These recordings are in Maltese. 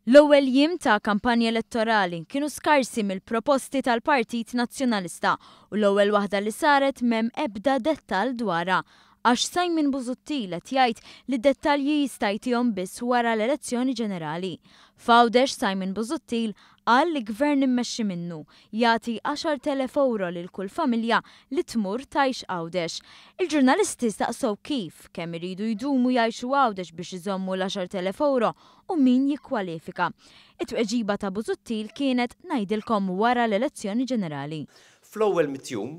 L-ewwel jiem ta' kampanja elettorali kienu skarsi mill-proposti tal-Partit Nazzjonalista u l-ewwel waħda li saret m'hemm ebda dettall dwarha għax Simon Busuttil qed jgħid li d-dettalji jista' jtihom biss wara l-elezzjoni ġenerali. F'Għawdex Simon Busuttil qal li gvern immexxi minnu jagħti 10,000 ewro lil kull familja li tmur tgħix Għawdex. Il-ġurnalisti staqsew kif, kemm iridu jdumu jgħixu Għawdex biex iżommu l-10,000 ewro u min jikkwalifika. It-tweġiba ta' Busuttil kienet ngħidilkom wara l-elezzjoni ġenerali. Fl-ewwel mitjum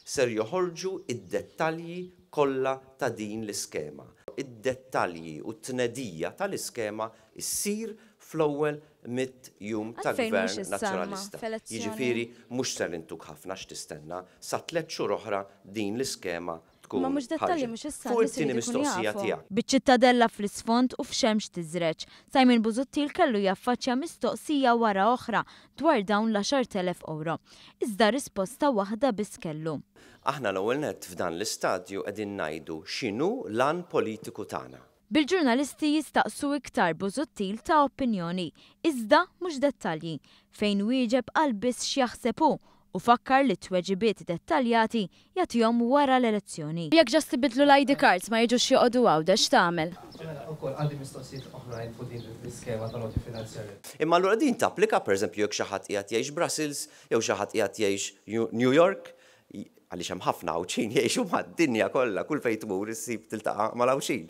ser joħorġu d-dettalji kollha ta' din l-iskema. Id-dettalji u t-tnedija tal-iskema ssir fl-ewwel mitt jum ta' Għalfejn mhux Gvern issa imma Nazzjonalista. f'elezzjoni? Jiġifieri mhux ser intuk ħafna x'tistenna, sa tlett xhur oħra din l-iskema Imma tkun mhux dettalji ħarġet. mhux issa Fuq n-nies it-tieni iridu jkunu mistoqsija jafu. tiegħek. Biċ-Ċittadella fl-isfond u f'xemx tiżreġ, Simon Busuttil kellu jaffaċċja mistoqsija wara oħra dwar dawn l-10,000 ewro. Iżda risposta waħda biss kellu. Aħna l-ewwel nett f'dan l-istadju qegħdin ngħidu x'inhu l-għan politiku tagħna. Bil-ġurnalisti jistaqsu iktar Busuttil ta opinjoni, iżda mhux dettalji, fejn wieġeb qal biss x'jaħseb hu u fakkar li t-tweġibiet dettaljati jagħtihom wara l-elezzjoni. Jekk just ibiddlu l-ID cards ma jiġux joqogħdu Għawdex x'tagħmel? Mela, ukoll għandi mistoqsijiet oħrajn fuq din l-iskema tal-għoti finanzjarju. Imma allura din tapplika pereżempju jekk xi ħadd qiegħed jgħix Brussels jew xi ħadd qiegħed jgħix New York, għaliex hemm ħafna Għawdxin jgħixu mad-dinja kollha, kull fejn tmur issib tiltaqa' mal-Għawdxin.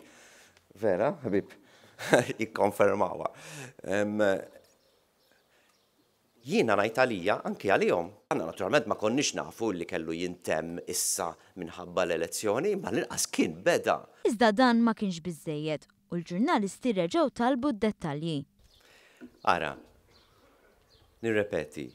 Vera, ħbieb? Jikkonfermawha. Jiena ngħid għalija, anki għalihom. Aħna naturalment ma konniex nafu li kellu jintemm issa minħabba l-elezzjoni, imma l-inqas kien beda. Iżda dan ma kienx biżżejjed u l-ġurnalisti reġgħu talbu d-dettalji. Ara, nirrepeti,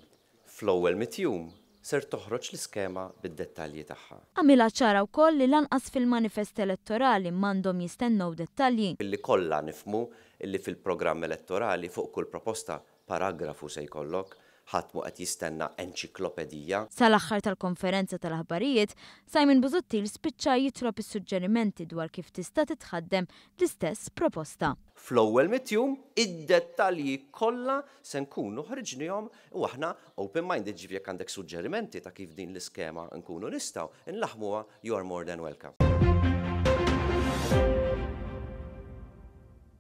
fl-ewwel mitjum ser toħroġ l-iskema bid-dettalji tagħha. Għamilha ċara wkoll li lanqas fil-manifest elettorali m'għandhom jistennew dettalji. Illi kollha nifhmu illi fil-programm elettorali fuq kull proposta Paragrafu se jkollok, ħadd mhu qed jistenna enċiklopedija. Sal-aħħar tal-konferenza tal-aħbarijiet, Simon Busuttil spiċċa jitlob is-suġġerimenti dwar kif tista' titħaddem l-istess proposta. Fl-ewwel mitjum, id-dettalji kollha se nkunu ħriġnihom u aħna open minded, jiġifieri jekk għandek suġġerimenti ta' kif din l-iskema nkunu nistgħu nlaħħmuha, you are more than welcome.